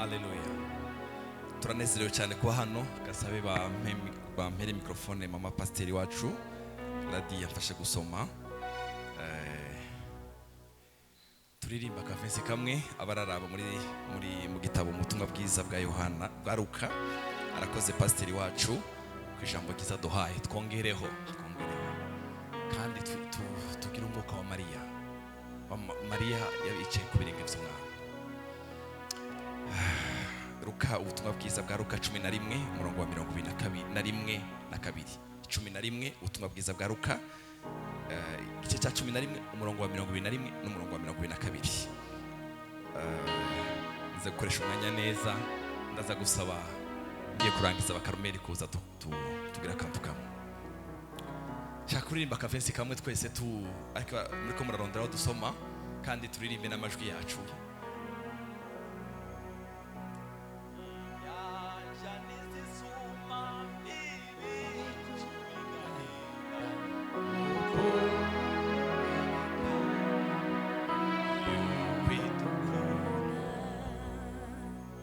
Haleluya. Turanezerewe cyane kuba hano. Gasabe bampere mikrofone mama pasiteri wacu Ladi yamfashe gusoma. Turirimba akavensi kamwe abararaba muri mu gitabo Ubutumwa bwiza bwa Yohana bwa Luka. Arakoze pasiteri wacu ku ijambo ryiza duhaye. Twongereho kandi tugire umwuka wa Mariya. Mariya yabicaye ku birenge by'Umwami. Luka, ubutumwa bwiza bwa Luka 11 umurongo wa 21 na 2. 11 ubutumwa bwiza bwa Luka, igice cya 11 umurongo wa 21 n'umurongo wa 22. Nza gukoresha umwanya neza, ndaza gusaba ngiye kurangiza abakarumeli kuza tugira akantu kamwe. Nshaka kuririmba akavensi kamwe twese ariko muriko murarondera aho dusoma, kandi turirimbe n'amajwi yacu.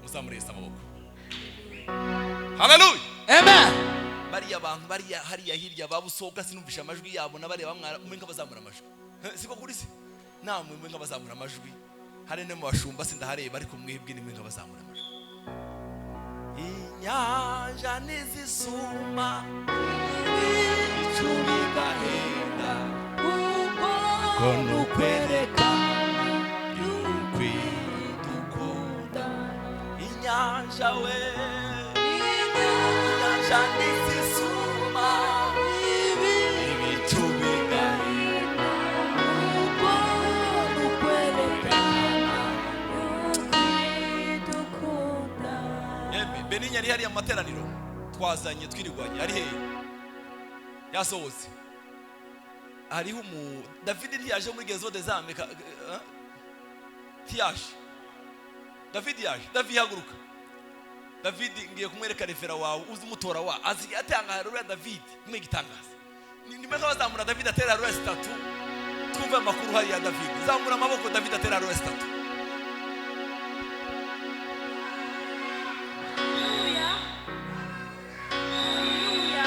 Muzamurese amaboko. Haleluya. Amen. Bariya bantu bariya hariya hirya babusoga sinumvisha amajwi yabo n'abareba mwe nk'abazamura amajwi. Siko kuri se? Namwe mwe nk'abazamura amajwi. Hari no mu bashumba sindahareba, ariko mwebwe ni mwe nk'abazamura amajwi. Inyanja nizisuma ibicu bigahenda, uko nukwerekana yuko idukunda. Inyanja we, inyanja nizisuma ibicu bigahenda, uko nukwerekana yuko idukunda. Yemwe Beninya ari hariya mu materaniro twazanye twirigwanye, ari hehe? Yasohotse. Hariho David ntiyaje muri Gezo des Âmes, ntiyaje. David yaje. David haguruka. David ngiye kumwereka refera wawe uzi umutora wa azi atanga haleluya. David mwe gitangaza. Nimwe nk'abazamura David atera haleluya zitatu, twumve amakuru hariya. David zamura amaboko, David atera haleluya zitatu. Haleluya. Haleluya.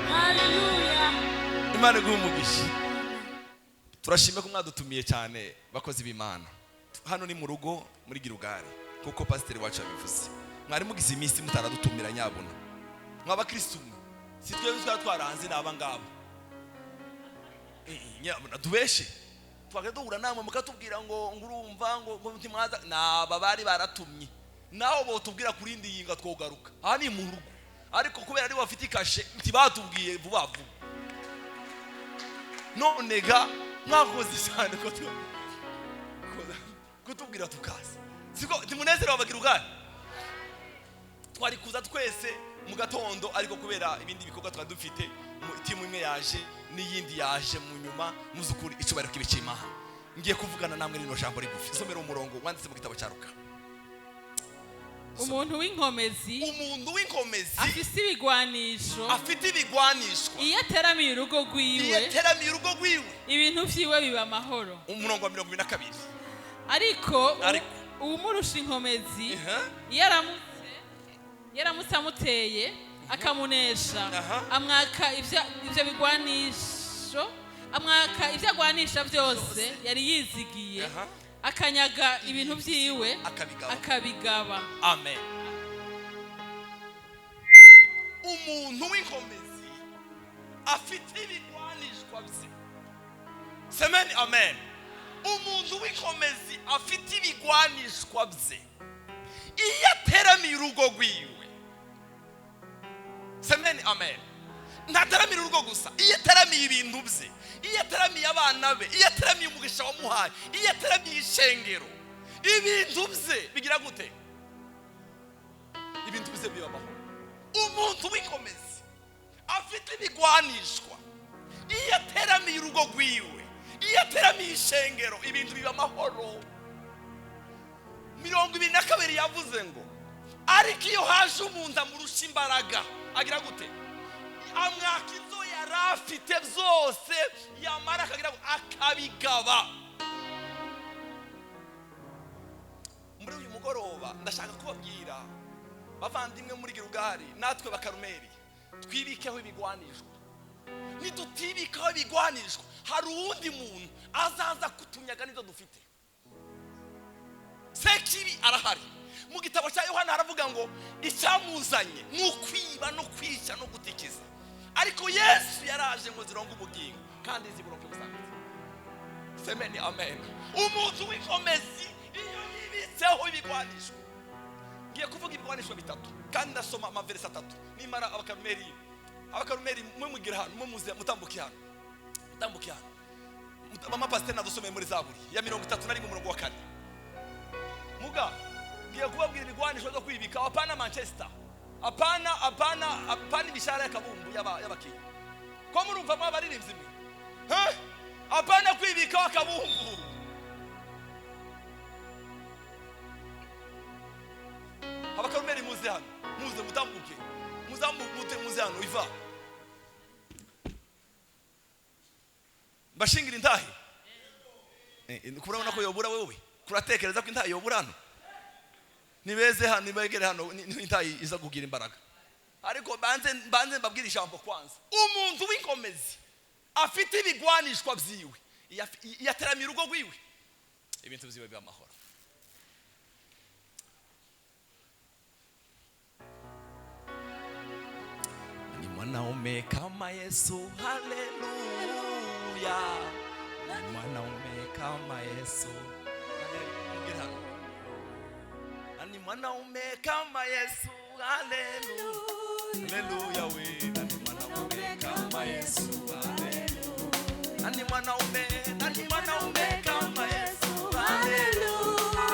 Haleluya. Imana iguhe umugisha. Turashimye ko mwadutumiye cyane bakozi b'Imana. Hano ni mu rugo muri Gilugali, kuko pasiteri wacu yabivuze. Mwari mugize iminsi mutaradutumira nyabuna. Mw'abakristu mwe, si twebwe twari twaranze n'aba ngaba. Nyabuna tubeshe. Twagenda duhura namwe mukatubwira ngo ngurumva ngo ntimwaza, naba bari baratumye. Naho botubwira kurindi yinga twogaruka. Aha ni mu rugo. Ariko kubera ari bafite ikashe ntibatubwiye vuba vuba. None ga mwakoze cyane ko kutubwira tukaza. Siko ntimunezerewe abagirugali? Twari kuza twese mu gatondo, ariko kubera ibindi bikorwa twari dufite, timu imwe yaje n'iyindi yaje mu nyuma. Muzukuri icubahiro kibe cy'Imana. Ngiye kuvugana namwe rino jambo rigufi. Somera umurongo wanditse mu gitabo cya Luka. Umuntu w'inkomezi, Umuntu w'inkomezi afise ibigwanisho, afite ibigwanishwa, iyo ateramiye urugo iyo rwiwe, ateramiye urugo rwiwe, ibintu vyiwe biba amahoro. Umurongo wa 22. Ariko Ariko. uwumurusha inkomezi, iyo aramutse amuteye akamunesha, amwaka ivyo bigwanisho, amwaka ivyo agwanisha byose yari yizigiye, akanyaga ibintu vyiwe, Akabigaba. akabigaba. Amen. Umuntu w'inkomezi afite ibigwanishwa bye. Semeni amen. Umuntu w'inkomezi afite ibigwanishwa bye, iyo ateramiye urugo rwiwe. Semeni amen. Ntateramiye urugo gusa, iyo ateramiye ibintu bye, iyo ateramiye abana be, iyo ateramiye umugisha wamuhaye, iyo ateramiye ishengero, ibintu bye bigira gute? Ibintu bye biba amahoro. Umuntu w'inkomezi afite ibigwanishwa, iyo ateramiye urugo rwiwe, iyo ateramiye ishengero, ibintu biba amahoro. 22 yavuze ngo ariko iyo haje umuntu amurusha imbaraga agira gute? Amwaka ibyo yari afite byose, yamara akagira ngo akabigaba. Muri uyu mugoroba ndashaka kubabwira, bavandimwe muri Gilugali, natwe Bakarumeri, twibikeho ibigwanishwa. Nitutibikaho ibigwanishwa, hari uwundi muntu azaza kutunyaga n'ibyo dufite. Sekibi arahari. Mu gitabo cya Yohana haravuga ngo icyamuzanye ni ukwiba no kwica no gutikiza, ariko Yesu yaraje ngo zironke ubugingo kandi ziburonke busagutse. Semeni amen. Umuntu w'inkomezi iyo yibitseho ibigwanishwa. Ngiye kuvuga ibigwanishwa bitatu kandi ndasoma amaveresi atatu. Nimara Abakarumeri mwe mugira hano, mwe muze mutambuke hano, mutambuke hano. Mama pasiteri nadusomeye muri Zaburi ya 31 umurongo wa 4. Muga ngiye kubabwira ibigwanisho byo kwibika. Hapana Manchester, hapana, hapana, hapana imishahara y'akabumbu y'abakinnyi ko murumva mwabaririmbyi mwe. He? Hapana kwibika akabumbu. Abakarumeri muze hano, muze mutambuke, muze muze hano. Iva mbashingira intahe. Kurabona ko yobura wewe, kuratekereza ko intahe yobura hano. Nibeze hano, nibegere hano, intahe iza kugira imbaraga. Ariko banze mbabwira ijambo kwanza. Umuntu w'inkomezi afite ibigwanishwa byiwe, yateramiye urugo rwiwe, ibintu byiwe biba amahoro. Ni mwanaume kama Yesu, haleluya. Ni mwanaume kama Yesu. Ni mwanaume kama Yesu, haleluya. Haleluya we. Ni mwanaume kama Yesu, haleluya. Ni mwanaume, ni mwanaume kama Yesu, haleluya.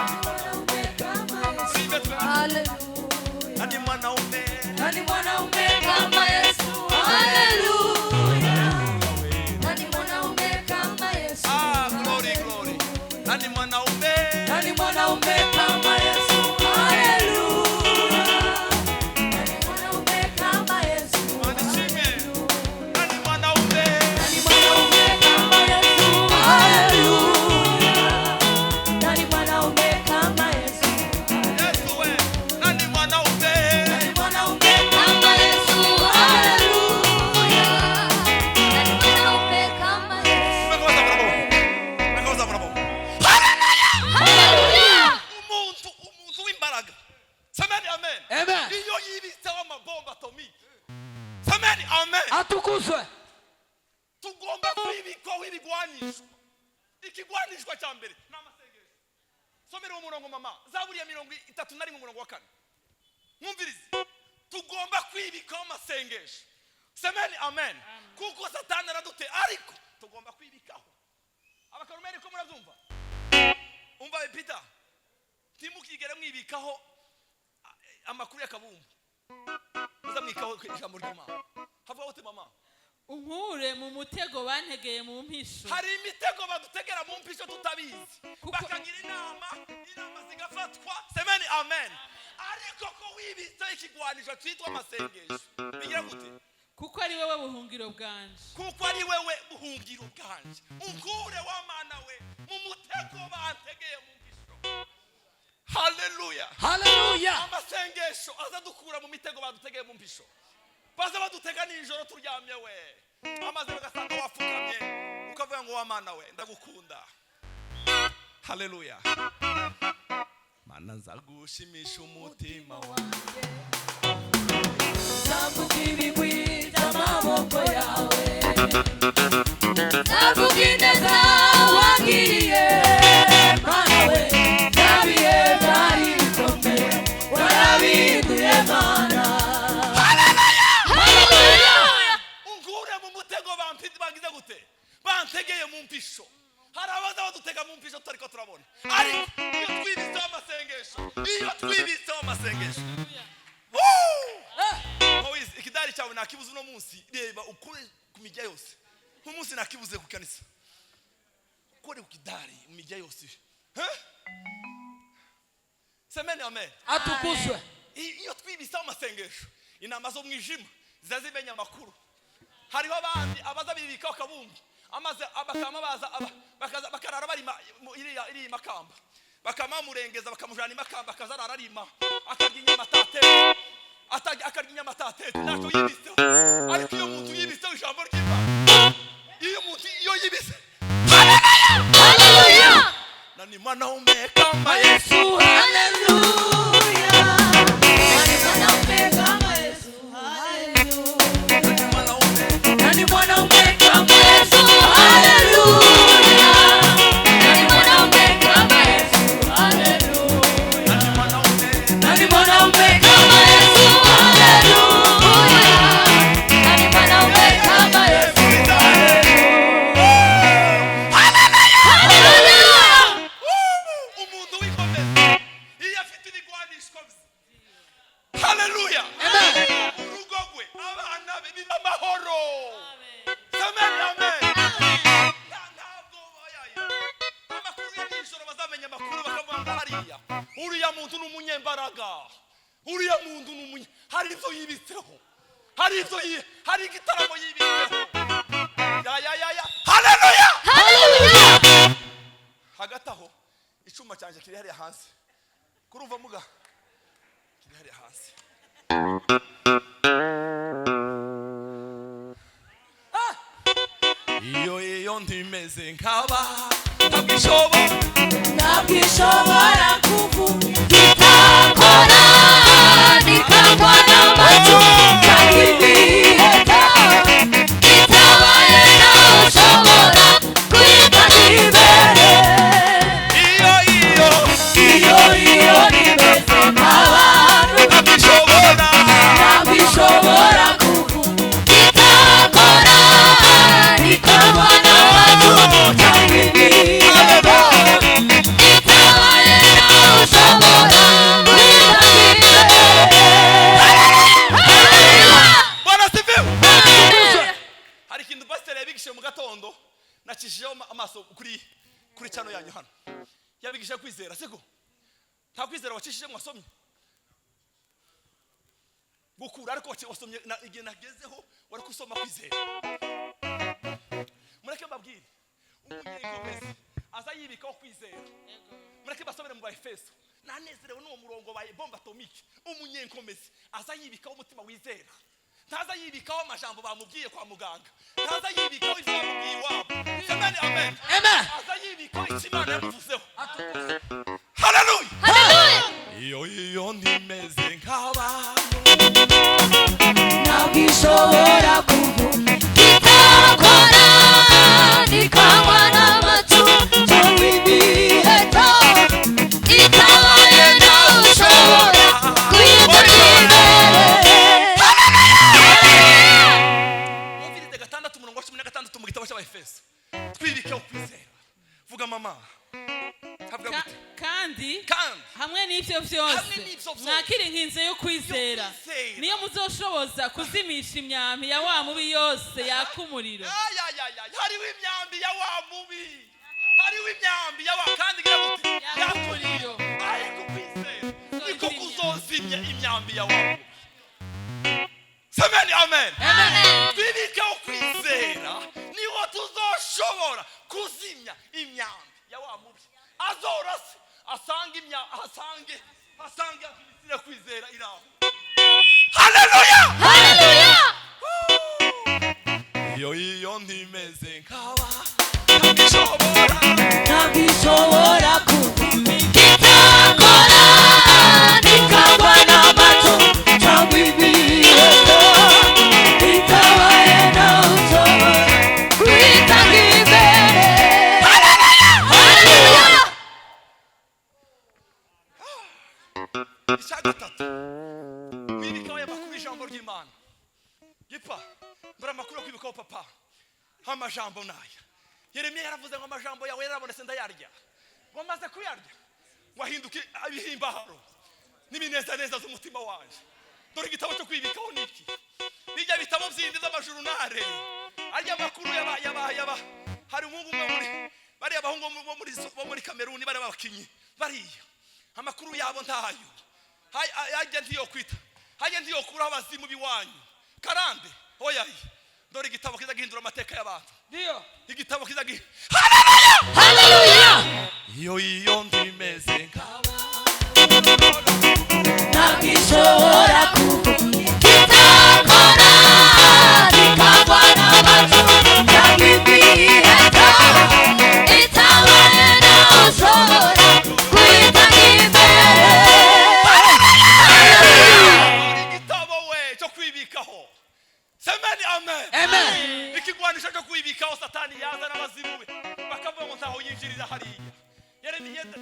Ni mwanaume kama Yesu, haleluya. Ni mwanaume, ni mwanaume kama Yesu, haleluya. Ni mwanaume kama Yesu. Ah, glory, glory. Ni mwanaume, ni mwanaume kama Yesu, haleluya. Ni mwanaume kama Yesu. Ni mwanaume, ni mwanaume kama Yesu, haleluya. Ni mwanaume kama Yesu. Yesu we. Ni mwanaume, ni mwanaume kama Yesu, haleluya. Ni mwanaume kama Yesu. Haleluya. Umuntu w'imbaraga. Semeni amen. Amen. Iyo yibitseho amabomba atomike. Semeni amen. Atukuzwe. Tugomba kwibikwaho ibigwanishwa. Ikigwanishwa cya mbere ni amasengesho. Somera uwo murongo mama. Zaburi ya 31 umurongo wa 4. Mwumvirize. Tugomba kwibikaho amasengesho. Semeni amen. Kuko Satani aradute, ariko tugomba kwibikaho. Abakarumeri ko murabyumva? Umva Peter. Ntimukigere mwibikaho amakuru y'akabumbu. Muzamwikaho ijambo ry'Imana. Havuga ute mama? Unkure mu mutego bantegeye mu mpisho. Hari imitego badutegera mu mpisho tutabizi. Bakagira inama, inama zigafatwa. Semeni amen. Ariko ko wibitse ikigwanisho cyitwa amasengesho, bigira gute? Kuko ari wewe buhungiro bwanje. Kuko ari wewe buhungiro bwanje. Unkure wa Mana we mu mutego bantegeye mu mpisho. Haleluya. Haleluya. Amasengesho azadukura mu mitego badutegeye mu mpisho. Baza badutega nijoro turyamye we. Amaze bagasanga wafukamye, ukavuga ngo wa Mana we ndagukunda. Haleluya. Mana nzagushimisha umutima wanjye. Nzavuga ibigwi by'amaboko yawe. Nzavuga ineza wangiriye, Mana we. Bya bihe byari bikomeye, warabihinduye Mana. Haleluya. Unkure mu mutego bangize gute? Bantegeye mu mpisho. Hari abaza badutega mu mpisho tutariko turabona. Ariko iyo twibitseho amasengesho, iyo twibitseho amasengesho. Moise, ikidari cyawe nakibuze uno munsi. Reba ukure ku mijya yose. Umunsi nakibuze ku kanisa. Ukore ku kidari mu mijya yose. Semeni amen. Atukuzwe. Iyo twibitseho amasengesho, inama zo mwijima ziza zimenya amakuru. Hariho abandi abaza bibikaho akabumbu, amaze bakama baza bakarara barima iriya makamba. Bakamamurengeza, bakamujana imakamba, akaza ararima, akarya inyama atatetse, akarya inyama atatetse, ntacyo yibitseho. Ariko iyo umuntu yibitseho ijambo ry'Imana, iyo umuntu iyo yibitse na ni mwanaume kama Yesu. Haleluya. Nani mwanaume kama Yesu? Haleluya. Ni mwanaume. Nani mwanaume kama Yesu? Haleluya. Nani mwanaume kama Yesu? Haleluya. Ni mwanaume. Nani mwanaume kama Yesu? Haleluya. Nani mwanaume kama Yesu? Haleluya. Umuntu w'ikomeza iyo afite ibigwanishwa bye, haleluya, urugo rwe, abana be biba amahoro. Amen, amen. Ntabwo oya. Amakuru ya nijoro, bazamenya amakuru, bakavuga ngo hariya uriya muntu ni umunyembaraga, uriya muntu ni umunye, hari ibyo yibitseho, hari igitaramo yibitseho. Ya ya ya ya, haleluya! Hagati aho, icyuma cyanjye kiri hariya hanze, kurumva muga kiri hariya hanze. Iyo ntimeze nk'aba, ntabwo ishobora. Ntabwo ishobora kuvuga itakora nikangwa n'amatu cyangwa ibiheta itabaye, nawe ushobora kuyitanga imbere. Iyo iyo Iyo iyo nimeze nk'abantu, ntabwo ishobora. Ntabwo ishobora kuvuga itakora nikangwa n'amatu cyangwa ibiheta itabaye, nawe ushobora kuyitanga imbere. Bwana asifiwe. Hari ikintu pasiteri yabigishije mu gatondo, nacishijeho amaso kuri channel yanyu hano. Yabigishije kwizera, siko? Nta kwizera wacishije mwasomye gukura, ariko wasomye igihe nagezeho wari kusoma kwizera. Mureke mbabwire, umunyekomezi aza yibikaho kwizera. Mureke basomere mu Baefeso. Nanezerewe n'uwo murongo baye bombe atomique. Umunyenkomezi aza yibikaho umutima wizera, ntaza yibikaho amajambo bamubwiye kwa muganga, ntaza yibikaho ibyo bamubwiye iwabo. Amen, amen. Amen. Aza yibikaho icyo Imana yamuvuzeho. Haleluya! Iyo iyo ntimeze nk'abantu. Ntabwo ishobora kuvuga itakora nikangwa n'amatu cyangwa ibiheto itabaye, nawe ushobora kuyitanga imbere. Mwumvirize 6, umurongo wa 16 mu gitabo cy'Abaefeso. Twibikeho kwizera. Vuga mama, havuga gute? Kandi Kandi hamwe n'ibyo byose, Hamwe n'ibyo byose. mwakira inkinzo yo kwizera, Yo kwizera. niyo muzoshoboza kuzimisha imyambi ya wa mubi yose yaka umuriro. Ay, ay, ay, ay. Hariho imyambi ya wa mubi, hariho imyambi ya wa, kandi igira gute? Yaka umuriro. Ariko kwizera niko kuzozimya imyambi ya wa mubi. Amen, amen. Twibikeho kwizera, niho tuzoshobora kuzimya imyambi ya wa mubi. Azorase asange imya asange imisire kwizera iraho. Haleluya! Haleluya. Iyo iyo ntimeze nk'aba, ntabwo ishobora. Ntabwo ishobora kuvuga itakora nikangwa n'amatu cyangwa ibiheto itabaye, nawe ushobora kuyitanga imbere. Haleluya. Icya gatatu, kwibikaho aya makuru y'ijambo ry'Imana. Gipa dore amakuru yo kwibikaho, papa. Amajambo naya Yeremiya yaravuze ngo amajambo yawe yarabonetse, ndayarya. Ngo amaze kuyarya, ngo ahinduke ibihimbaro n'ibinezaneza z'umutima wanjye. Dore igitabo cyo kwibikaho ni iki. Bijya bitabo byindi by'amajurunare, arya makuru yaba hari umuhungu umwe muri bariya bahungu bo muri Kameruni, bariya bakinyi, bariya amakuru yabo ntayo. Hajya ntiyokwita, hajya ntiyokuraho abazimu b'iwanyu karande. Oya, dore igitabo kiza gihindura amateka y'abantu. Ndio. Igitabo kiza Haleluya. Iyo iyo ntimeze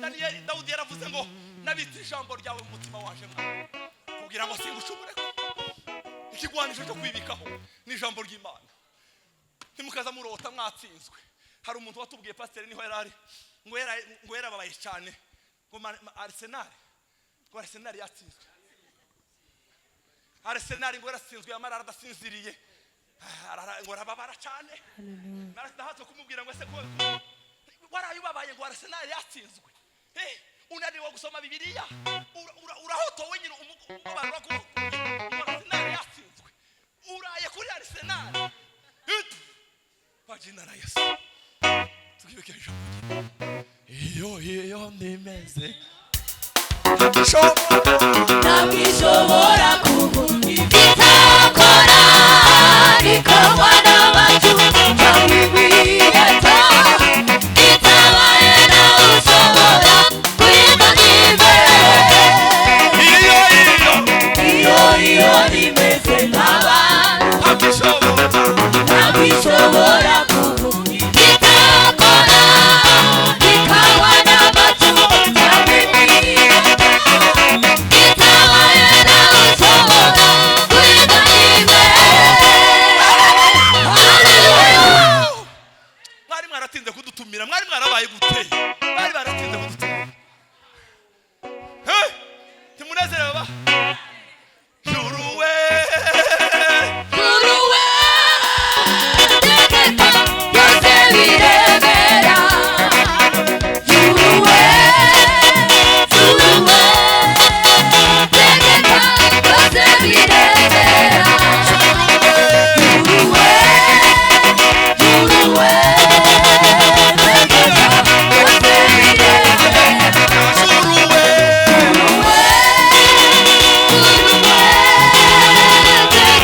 Daniyeli, Dawudi yaravuze ngo: "Nabitse ijambo ryawe mu mutima waje mwana, kugira ngo singucumure." Ikigwanisho cyo kwibikaho ni ijambo ry'Imana. Ntimukaza murota mwatsinzwe. Hari umuntu watubwiye, pasiteri niho yari ari, ngo yarababaye cyane, ngo Arsenal, ngo Arsenal yatsinzwe. Arsenal ngo yaratsinzwe, yamara adasinziriye. Ngo arababara cyane. Nahatse kumubwira ngo: "Ese ko waraye ubabaye ngo Arsenal yatsinzwe? Unaniwe gusoma Bibiliya, urahotowe nyine, umubabaro urakuhotoye ngo Arsenal yatsinzwe, uraye kuri Arsenal." Kwa jina la Yesu, tukiweke ijambo ry'Imana. Iyo nimeze ntabishobora. Ntabwo ishobora kuvuga itakora ikorwa n'abacu cyangwa ibiheto itabaye, nawe ushobora kuyimana imbere. Iyo Iyo rimeze nk'abantu, ntabishobora. Ntabwo ishobora kuvuga itakora ikorwa n'abacu cyangwa ibiheto itabaye, nawe ushobora kuyimana imbere. Hallelujah. Mwari mwaratinze kudutumira, mwari mwarabaye gute? Bari baratinze kudutumira. Eh? Ntimunezerewe ba juruwe? Juruwe tegeka byose biremera. Juruwe, Juruwe tegeka byose biremera. Juruwe, Juruwe tegeka byose biremera. Juruwe. Juruwe, Juruwe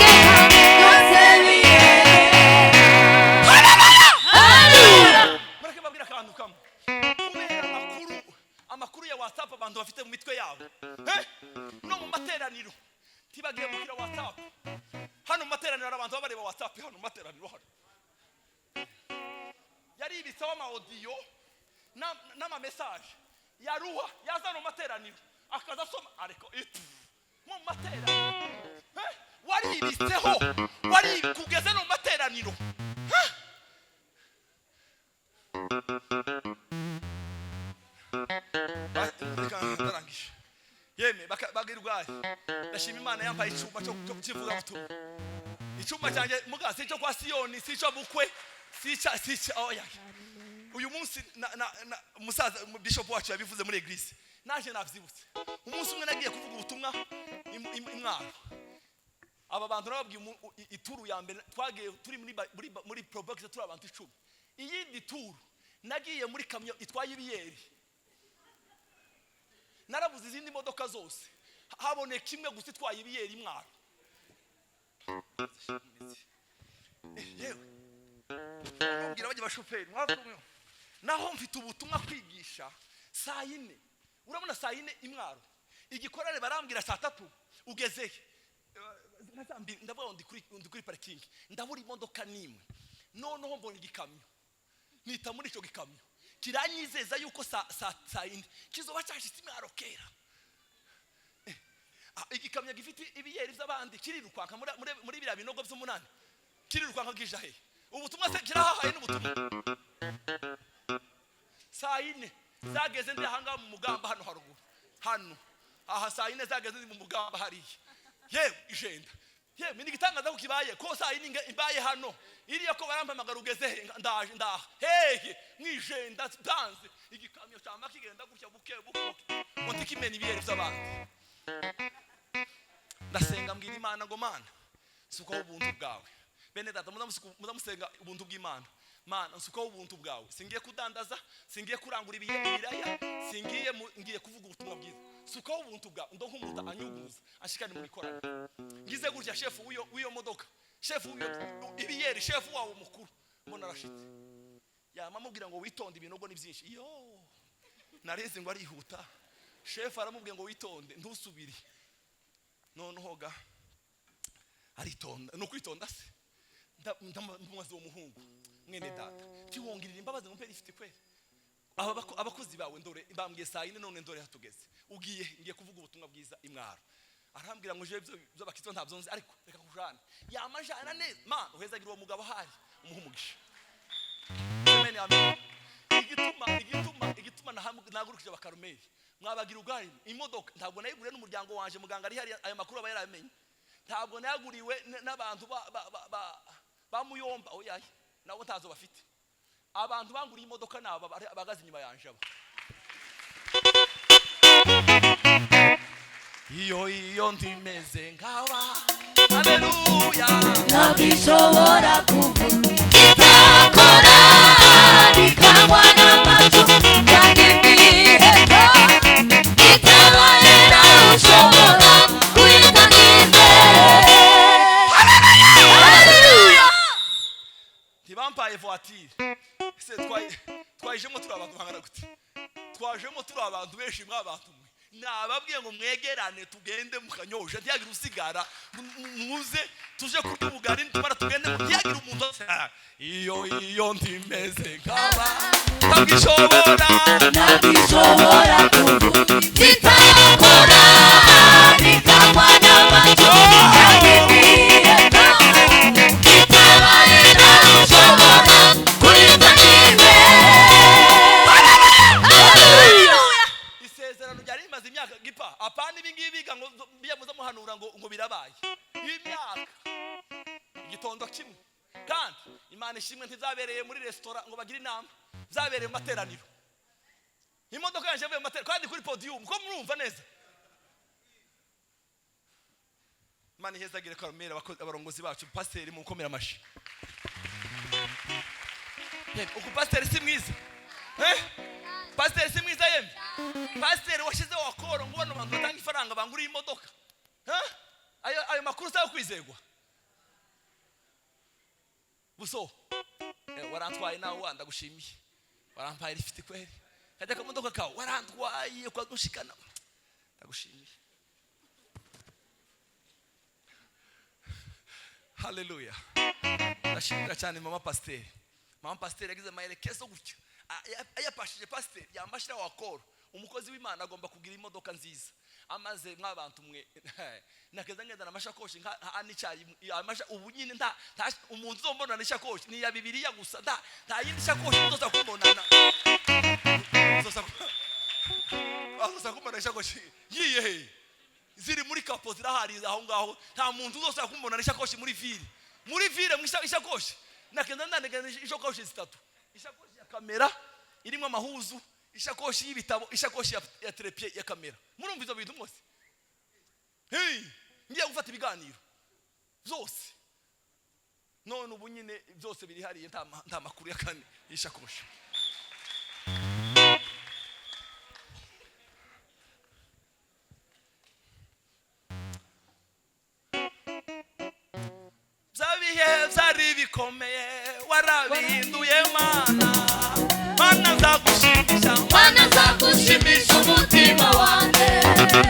tegeka byose biremera. Hallelujah. Mureke mbabwire akantu kamwe. Kubera amakuru ya WhatsApp abantu bafite mu mitwe yabo, no mu materaniro ntibagiye mukira WhatsApp. Hano mu materaniro hari abantu baba bareba WhatsApp. Hano mu materaniro hano yaribitseho ama audio n'ama message yaruha, yazana mu materaniro akaza asoma. Ariko itu mu materaniro, waribitseho, wari kugeza no mu materaniro. Eh? Reka ndarangije. Yeme bagirwaye, ndashima Imana yampaye icyuma cyo kivugabutumwa. Icyuma cyanjye muga si icyo kwa Siyoni, si icyo bukwe, si icya oya. Uyu munsi na umusaza bishop wacu yabivuze muri église, naje nabyibutse. Umunsi umwe nagiye kuvuga ubutumwa imwaro. Aba bantu nababwiye ituru ya mbere twagiye turi muri Probox, turi abantu 10. Iyindi turu nagiye muri kamyo itwaye ibiyeri. Narabuze izindi modoka zose, haboneka imwe gusa itwaye ibiyeri imwaro. Yewe, mbwira bajya bashoferi mwakumwe naho mfite ubutumwa kwigisha saa 4. Urabona saa 4 imwaro igikorane, barambwira saa 3 ugeze he? Nka saa 2 ndavuga ngo ndi kuri parikingi, ndabura imodoka n'imwe. Noneho mbona igikamyo, nita muri icyo gikamyo kiranyizeza yuko saa 4 kizoba cyashitse imwaro kera. Igikamyo gifite ibiyeri by'abandi kirirukanka muri biriya binogo by'umunani, kirirukanka kija hehe? Ubutumwa se kirahahaye n'ubutumwa? Saa 4 zageze ndi ahangaha mu mugamba hano haruguru hano aha. Saa 4 zageze ndi mu mugamba hariya, yewe ijenda. Yewe, ni igitangaza ko kibaye ko saa 4 imbaye hano iriya, ko barampamagara: "Ugeze he?" Ndaje, ndaha hehe mwijenda danze. Igikamyo cyama kigenda gutya buke buke ngo ntikimena ibiyeri by'abandi. Ndasenga, mbwira Imana ngo: "Mana, sukaho ubuntu bwawe." Bene data, muzamusenga ubuntu bw'Imana. "Mana, nsukaho ubuntu bwawe. Singiye kudandaza, singiye kurangura ibiraya, singiye ngiye kuvuga ubutumwa bwiza. Sukaho ubuntu bwawe." Ndo nk'umuntu anyuguza ashikane mu ikoraniro. Ngize gutya, shefu w'iyo modoka, shefu w'iyo ibiyeri, shefu wawo mukuru, mbona arashitse. Yama amubwira ngo: "Witonde, ibinogo ni byinshi." Iyo nareze ngo arihuta. Shefu aramubwira ngo: "Witonde, ntusubire." Noneho ga aritonda, ni ukwitonda se. Ndamubaza uwo muhungu: "Mwene data, tiwongirira imbabazi ngo mpe lift kweli?" Aba abakozi bawe ndore bambwiye saa 4, none ndore hatugeze. Ugiye, ngiye kuvuga ubutumwa bwiza imwaro. Arambwira ngo je ibyo by'abakristo ntabyo nzi, ariko reka kujana yamajana neza. Man, uhezagira uwo mugabo ahari, umuhe umugisha. Amen, amen. Igituma nahagurukije abakarumeli mwabagira ubwanyu, imodoka ntabwo nayiguriye n'umuryango wanje. Muganga ari hariya, ayo makuru aba yaramenye. Ntabwo nayaguriwe n'abantu ba muyomba, oya, nabo ntazo bafite. Abantu banguriye imodoka ni aba bahagaze inyuma yanje aba. Iyo ndimeze nk'aba, haleluya. Ntabwo ishobora kuvuga itakora bikanywa n'amacu kandi imiheto itabaye, nawe ushobora kuyitangiza. Haleluya. Ntibampaye voiture se? Twayijemo turi abantu bangana gute? Twajemo turi abantu benshi. Mw'abantu mwe, nababwiye ngo mwegerane tugende mukanyosha, ntiyagira usigara. Muze tuje kurya ubugari, tumara tugende, ntiyagira umuntu. Iyo ndimeze nk'aba, ntabwo ishobora. Ntabwo ishobora kuvuga itakora bikanywa n'amacu kandi imiheto itabaye, nawe ushobora kuyitangiza. Haleluya. Isezerano ryari rimaze imyaka gipa, apana ibi ngibi biga ngo bijya muza muhanura ngo birabaye. Imyaka, igitondo kimwe. Kandi Imana ishimwe, ntibyabereye muri resitora ngo bagire inama, byabereye mu materaniro. Imodoka yanjye yavuye mu materaniro kandi kuri podium ko murumva neza. Imana ihezagire Karumeli, abarongozi bacu, pasiteri mukomera amashyi. Yemwe, uku pasiteri si mwiza? Eh? Pasiteri si mwiza? Yemwe, pasiteri washyizeho akoro ngo bano bantu batanga ifaranga banguriye imodoka. Eh? Ayo makuru usaba kwizerwa buso. Warantwaye nawe wa, ndagushimiye, warampaye rifite kweri kajya akamodoka kawe, warantwaye ukagushikana, ndagushimiye. Haleluya. Ndashimira cyane mama pasiteri. Mama pasiteri yagize amaherekezo gutya, ayapashije pasiteri yambashira wakoro. Umukozi w'Imana agomba kugira imodoka nziza. Amaze mw'abantu mwe, nakeza ngendana amashakoshi nka anicyayi ubu nyine nta umuntu uzombonana ishakoshi ni iya Bibiliya gusa. Nta yindi shakoshi uzoza kumbonana, uzoza kumbona ishakoshi yiye he? Ziri muri kapo, zirahari aho ngaho. Nta muntu uzoza kumbonana ishakoshi muri ville, muri ville mu ishakoshi. Nakenda ndandegana ishakoshi zitatu: ishakoshi ya kamera irimo amahuzu, ishakoshi y'ibitabo, ishakoshi ya trépied ya kamera. Murumva ivyo bintu mwose? Hey, ngiye gufata ibiganiro byose. None ubu nyine byose biri hariya, nta makuru ya kane y'ishakoshi. Bya bihe byari bikomeye warabihinduye. Mana, Mana, nzagushimisha. Mana, nzagushimisha umutima wanjye.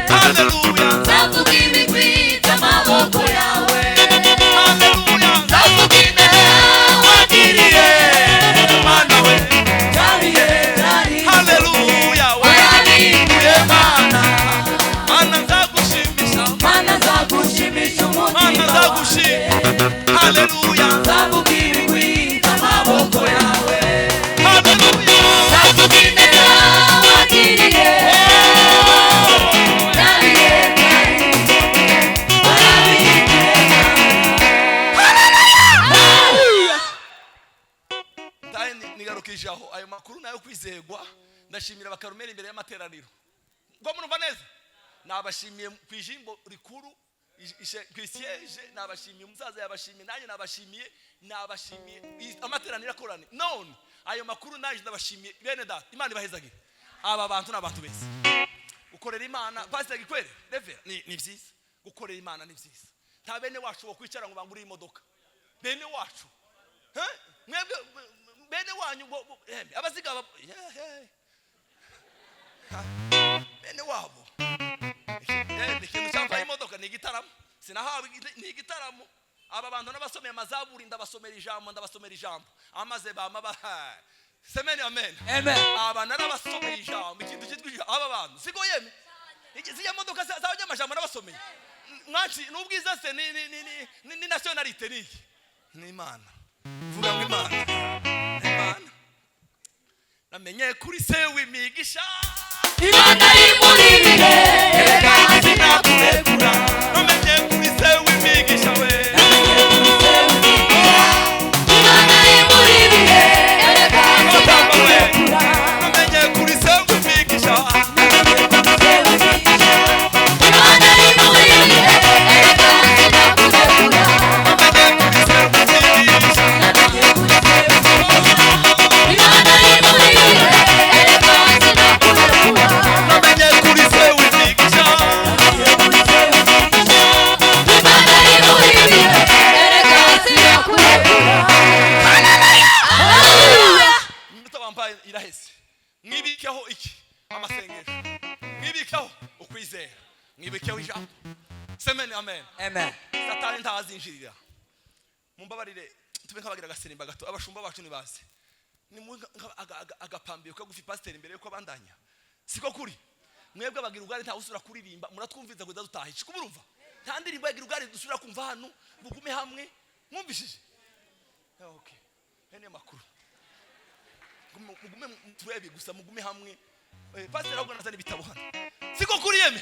Haleluya. Nzavuga ibigwi by'amaboko yawe. Haleluya. Nzavuga ineza wagiriye. Mana we. Byariye byari. Haleluya. Warabihinduye. Mana, Mana, nzagushimisha. Mana, nzagushimisha Mana, umutima wanjye. nzagushimisha. Haleluya. Nzavuga ibigwi by'amaboko yawe. Haleluya. Nzavuga ineza wagiriye. Byariye byari, warabihinduye. Ndaye nigarukije aho. Ayo makuru nayo kwizegwa. Ndashimira abakarumeli imbere y'amateraniro ngo murumva neza. Nabashimiye ku ijambo rikuru ku isiège. Nabashimiye, umusaza yabashimiye, nanjye nabashimiye amateraniro akorane. None ayo makuru nanjye ndabashimiye. Bene data, Imana ibahezagire. Aba bantu ni abantu beza. Gukorera Imana, pasiteri Gikwere, revera, ni byiza. Gukorera Imana ni byiza. Nta bene wacu wo kwicara ngo bangurire imodoka. Bene wacu? Eh? Mwebwe bene wanyu ngo abazigaba, Ha, bene wabo. Ikintu cyambaye imodoka ni igitaramo sinahawe, ni igitaramo. Aba bantu n'abasomeye amazaburi, ndabasomera ijambo, ndabasomera ijambo, amaze bama ba Semeni amen. Amen. Aba narabasomeye ijambo, ikintu cyitwa ijambo. Aba bantu siko yeme ziriya modoka z'abanyamajambo nabasomeye mwaci n'ubwiza se ni nationalité ni iki? Ni Imana. Vuga ngo Imana, Imana. Namenye kuri se w'imigisha. Imana iri muri bihe, reka sinakurekura. Namenye kuri se w'imigisha we. Imana iri muri bihe, reka sinakurekura. Namenye kuri se w'imigisha. Imana iri muri bihe, reka sinakurekura. Namenye kuri se w'imigisha. Imana iri muri bihe, reka sinakurekura. Namenye kuri se w'imigisha. Imana iri muri bihe, reka sinakurekura. Hallelujah. Iminota bambaye iraheze. Mwibikeho iki? Amasengesho. Mwibikeho ukwizera. Mwibikeho ijambo. Semeni amen. Amen. Satani ntazinjirira. Mumbabarire tube nk'abagira agaserimba gato. Abashumba bacu nibaze agapambiyo kagufi, pasiteri, imbere yuko abandanya. Siko kuri mwebwe abagira ubwari, ntawe usubira kuririmba. Muratwumviza kugeza dutaha iki? Kumurumva nta ndirimbo yagira ubwari dusubira kumva hano. Mugume hamwe. Mwumvishije? Okay, ayo niyo makuru. Mugume turebe gusa, mugume hamwe. Pasiteri ahubwo nazana ibitabo hano. Siko kuri yeme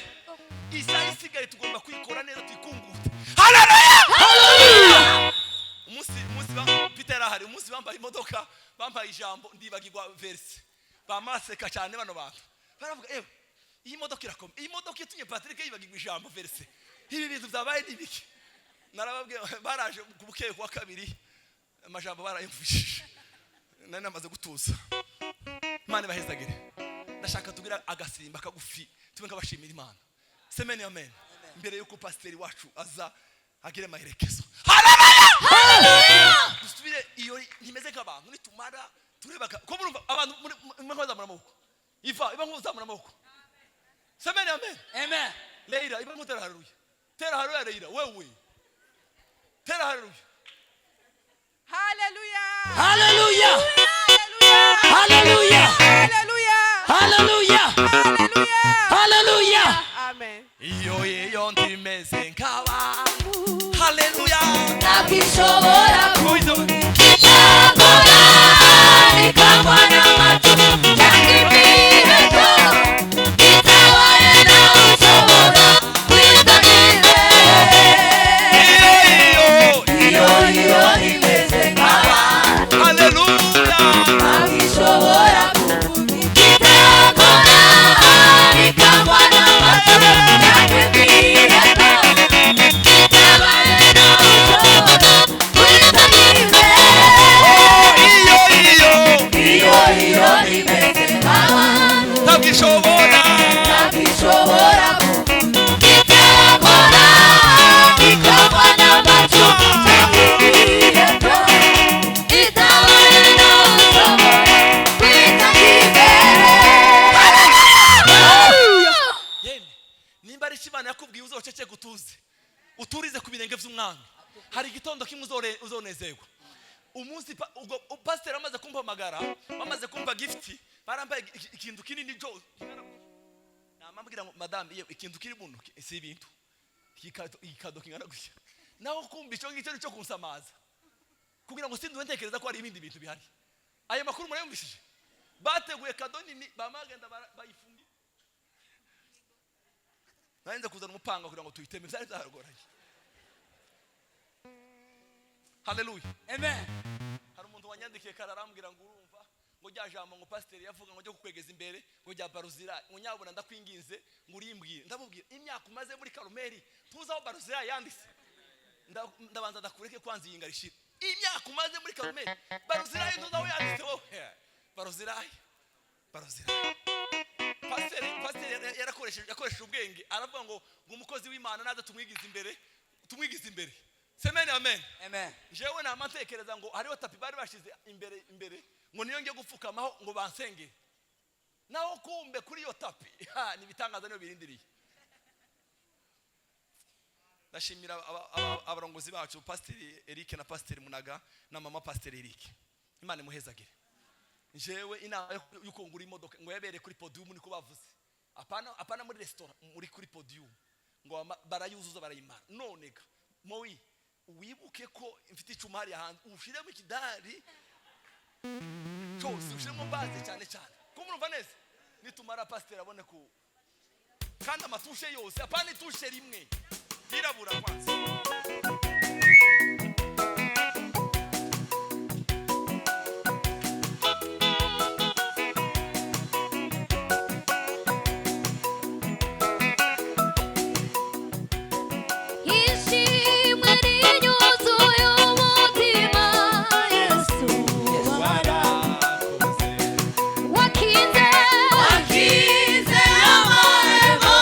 isaha isigaye tugomba kwikora neza, tuyikungute. Haleluya! Umunsi Peter yarahari, umunsi bambaye imodoka, bambaye ijambo, ndibagirwa verse, bamaseka cyane. Bano bantu baravuga: "Ewe, iyi modoka irakomeye, iyi modoka itumye Patrick yibagirwa ijambo verse, ibi bintu byabaye ni ibiki?" Narababwiye, baraje ku bukeye kuwa kabiri, amajambo barayumvishije, nari namaze gutuza. Imana ibahezagire. Ndashaka tugira agasimba kagufi, tube nk'abashimira Imana. Semeni amen. Mbere yuko pasiteri wacu aza agire amaherekezo. Haleluya! Dusubire iyo ntimeze nk'abantu. Nitumara tureba ko murumva abantu muri nk'abazamura amaboko. Iva iba nk'uzamura amaboko. Semeni amen. Amen. Leila, iba nk'utera haleluya. Tera haleluya, Leila. Wewe tera haleluya. Hallelujah. Hallelujah. Hallelujah. Hallelujah. Hallelujah. Hallelujah. Hallelujah. Hallelujah. Amen. Iyo ntimeze nk'abantu. Haleluya! Ntabwo ishobora Kuizo. icyakora ikangwa n'amacumu cyangwa imiheto itabaye, nawe ushobora kwita imbere. Iyo iyo. Iyo imeze nk'abantu. Haleluya! Ntabwo ishobora kuvuga. Icyakora ikangwa n'amacumu cyangwa imiheto itabaye, nawe ushobora kwita imbere. Iyo iyo. Iyo imeze nk'abantu. Ntabwo ishobora. Ntabwo ishobora icyakora ikangwa n'amacumu cyangwa imiheto itabaye, nawe ushobora kwita imbere. Yemwe, nimba ari Imana yakubwiye, uzoceceke, utuze, uturize ku birenge by'umwami. Hari igitondo kimwe uzonezerwa. Umunsi ubwo pasiteri amaze kumpamagara, bamaze kumpa gift, barambaye ikintu kinini jo kingana gutya. Namambwira ngo: "Madame, iyo ikintu kiri muno si ibintu, iki kado kingana gutya." Naho kumva icyo ngicyo nicyo kunsamaza kugira ngo sinduwe ntekereza ko hari ibindi bintu bihari. Ayo makuru murayumvishije? Bateguye kado nini, bamagenda bayifungira, narinze kuzana umupanga kugira ngo tuyiteme, byari byaragoranye. Haleluya! Amen. Hari umuntu wanyandikiye kare, arambwira ngo: "Urumva ngo rya jambo ngo pasiteri yavuga ngo ryo kukwegeza imbere, ngo rya Baruzira, ngo nyabuna ndakwinginze ngo urimbwire." Ndamubwira: "Imyaka umaze muri Karumeri tuzi aho Baruzira yanditse? Ndabanza ndakureke kwanza iyi ngarishira. Imyaka umaze muri Karumeri, Baruzirayi tuzi aho yanditse wowe?" Baruzirayi, Baruzirayi. Pasiteri yakoresheje ubwenge, aravuga ngo umukozi w'Imana naza tumwigize imbere, tumwigize imbere. Semeni amen. Amen. Jewe nama ntekereza ngo hariho tapis bari bashize imbere ngo niyo ngiye gupfukamaho ngo bansengere. Naho kumbe kuri iyo tapis, ha, ni ibitangaza niyo birindiriye. Ndashimira abarongozi bacu, Pasiteri Eric na Pasiteri Munaga na mama Pasiteri Eric. Imana imuhezagire. Njyewe inama y'uko ngura imodoka ngo yabereye kuri podium, niko bavuze. Apana, apana muri restaurant, muri kuri podium, ngo barayuzuza, barayimara. None ga mowi, wibuke ko mfite icuma hariya hanze, ushiremo ikidari cyose, ushiremo baze cyane cyane ko murumva neza. Nitumara, pasiteri abone ku kandi amatushe yose, apana itushe rimwe yirabura kwanza. Ishimwe rinyuzuye umutima, Yesu wakinze, wakinze amarembo.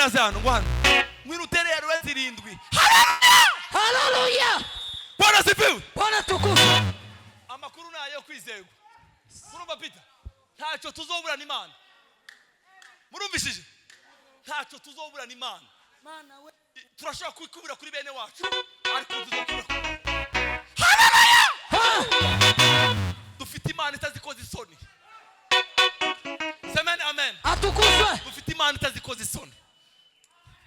Ngwino hano, ngwano. Ngwino utere ya rwezi 7. Haleluya. Bwana sifiwe. Bwana tukufu. Amakuru nayo kwizerwa. Murumva Peter? Ntacyo tuzoburana Imana. Murumvishije? Ntacyo tuzoburana Imana. Mana we. Turashobora kwikubira kuri bene wacu, ariko tuzokubira. Haleluya! Dufite Imana itazikoza isoni. Amen, amen. Atukuzwe. Dufite Imana itazikoza isoni.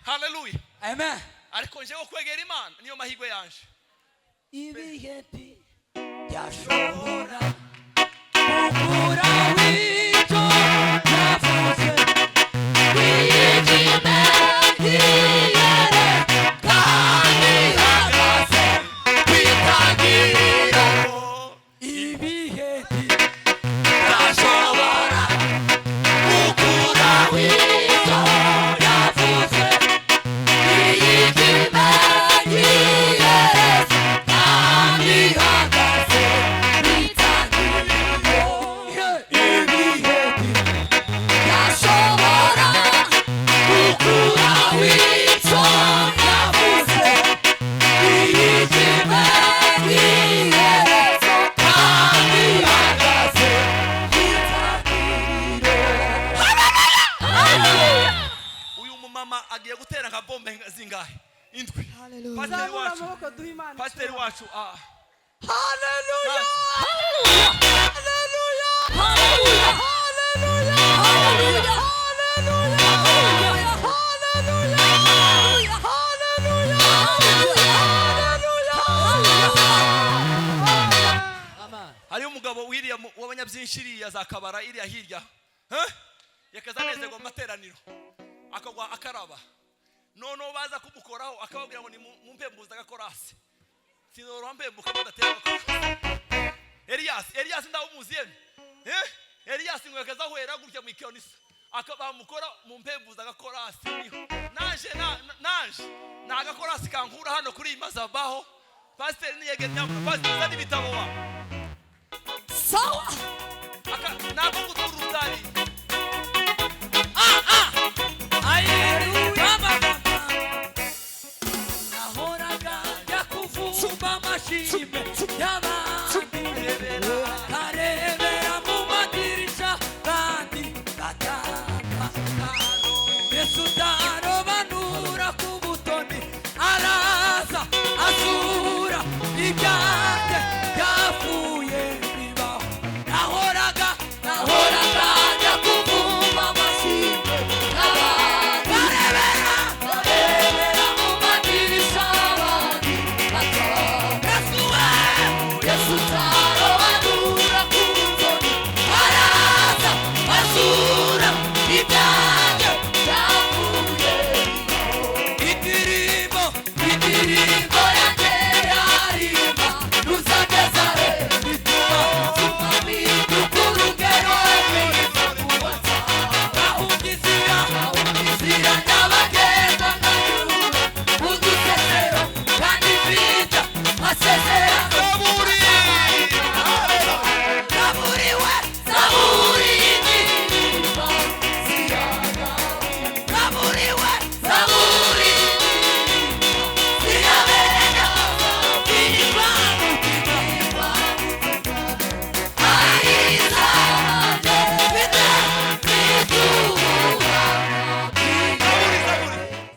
Haleluya. Amen. Ariko njewe kwegera Imana niyo mahirwe yanje. Ibihe byashobora gukura w'icyo yavuze. Wiyigime yiyere kandi ihagaze kwitangiriro. Ibihe byashobora gukura w'icyo yavuze. Wiyigime yiyere kandi ihagaze kwitangiriro. Ibihe byashobora gukura w'icyo yavuze. Wiyigime yiyere kandi ihagaze kwitangiriro. Uyu mumama agiye gutera nka bombe zingahe? Indwi. Pasiteri Zamura wacu. amaboko duhe Imana. Pasiteri wacu. Haleluya! Haleluya! Haleluya! Haleluya! Haleluya! Haleluya! Hariyo umugabo wiriya w'abanyabyinshi iriya za Kabara iriya hirya. Yakazanezerwa mu materaniro. Akagwa akaraba. Noneho baza kumukoraho akababwira ngo ni mumpembuza agakorasi. Sinzora mpembuka badatera agakorasi. Elias ndawumuzi yemwe. Elias ngo yakazahwera gutya mu ikanisa. Akabamukora mu mpembuza agakorasi niho. Naje naje nagakorasi kankura hano kuri mazabaho. Pastor niyegenya pastor zani bitabo wa. Sawa. Aka nako guturutari. Nahoraga njya kuvumba amashimwe.